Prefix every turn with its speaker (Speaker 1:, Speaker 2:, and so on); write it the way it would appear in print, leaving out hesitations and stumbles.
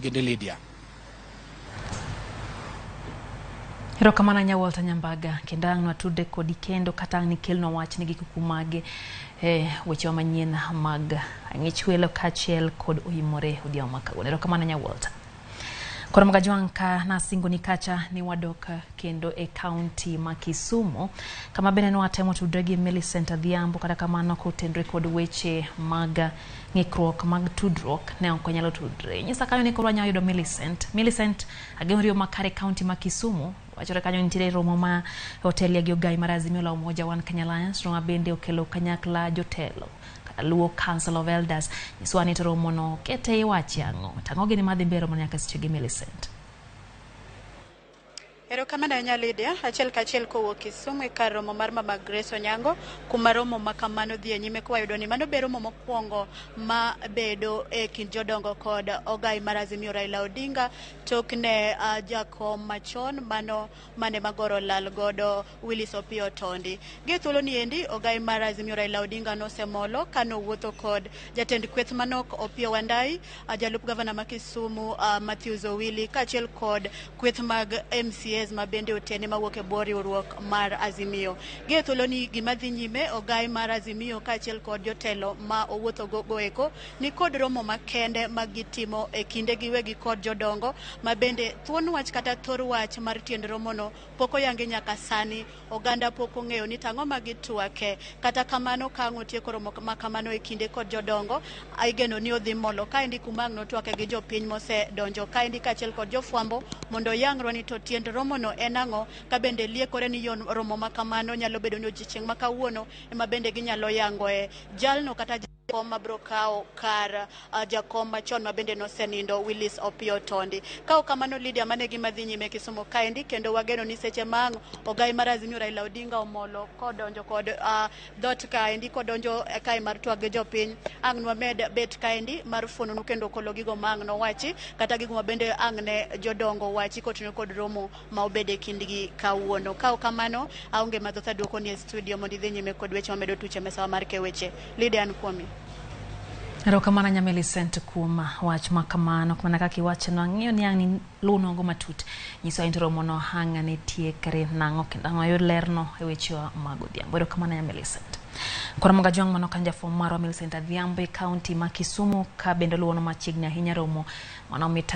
Speaker 1: Gede Lydia.
Speaker 2: Erokamano ahinya Walter Nyambaga, kendo ang' nwatude kodi kendo kata ang' nikelnwa wach ni gi kuku mage e wechewa manyien mag ang'ich welo kaachiel kod oimore odhiambo ma kawuono. Erokamano ahinya Walter. Koro Magajwang' ka nasingoni kacha ni wadok kendo e kaunti ma Kisumu kama bende nwatemo tudre gi Millicent Adhiambo, kata kamano kotenore kod weche mag ng'ikruok mag tudruok ne ok onyalo tudre. Nyisa kanyo ni koro wanyalo yudo Millicent. Millicent, ageno riyo makare kaunti ma Kisumu. Wachore kanyo nitiere romo ma otelie gi ogai mar Azimio la Umoja One Kenya Alliance, romo ma bende okelo kanyakla jotelo Luo Council of Elders. Nyiswa ni to romono kete iwache ang'o? Tang'o gini madhi mbele romono nyaka seche gi Millicent.
Speaker 3: Erokamano ahinya Lydia, achiel kachiel kowuok Kisumu e kar romo mar Mama Grace Onyango, kuma romo ma kamano dhi e nyime kwayudo ni mano be romo mokwongo ma bedo e kind jodongo kod ogai mar Azimio Raila Odinga tok ne jakom machon mano mane magoro lal godo Willis Opiyo Tondi. Gi thuolo ni endi ogai mar Azimio Raila Odinga nosemolo kanowuotho kod jatend kweth manok Opiyo Wandayi, jalup gavana ma Kisumu Matthews Owili kaachiel kod kweth mag MCAs ma bende otene mawuok e bwo riwruok mar Azimio. Gi e thuolo ni gima dhi nyime ogai mar Azimio kaachiel kod jotelo ma owuotho go eko ni kod romo makende ma gitimo e kinde giwegi kod jodongo ma bende thuon wach kata thor wach mar tiend romono pok oyangi nyaka sani. Oganda pok ong'eyo ni tang'o ma gitwake. Kata kamano ka ang' otieko romo ma kamano e kinde kod jodongo, igeno ni odhi molo kaendi kuma ang' notwake gi jopiny mosedonjo kaendi kaachiel kod jofwambo mondo oyangrwa ni to tiend romono en ang'o, ka bende liekore ni yon romo ma kamano nyalo bedo ni odiochieng' ma kawuono ema bende ginyalo yangoe jalno kata jakom mabiro kawo kar jakom machon ma bende nosenindo Willis Opiyo Tondi. Ka ok kamano Lydia, mano e gima dhi nyime Kisumu kaendi, kendo wageno ni seche ma ang' ogai mar Azimio Raila Odinga omolo kodonjo kod dhot kaendi kodonjo kae mar twak gi jopiny, ang' nwamed bet kaendi mar fuononu kendo kolo gigo ma ang' nowachi kata gigo ma bende ang' ne jodongo wachi kotenore kod romo ma obedo e kindgi kawuono. Ka ok kamano, aonge mathoth aduoko ni e studio mondo idhi nyime kod weche mamedo tuch e mesawa mar keyo weche. Lydia, an kuomi.
Speaker 2: Erokamano ahinya Millicent kuom wach ma kamano. Mana kaka iwachono, ang'eyo ni ang' luw nogo matut. Nyiso ni to romono ang' ne tiekre nang'o kendo ang' wayud lerno e wechewa mag odhiambo. Erokamano ahinya Millicent. Koro Magajwang' mano kan jafwambo marwa Millicent Adhiambo e kaunti ma Kisumu ka bende oluwono machiegni ahinya romo mano mita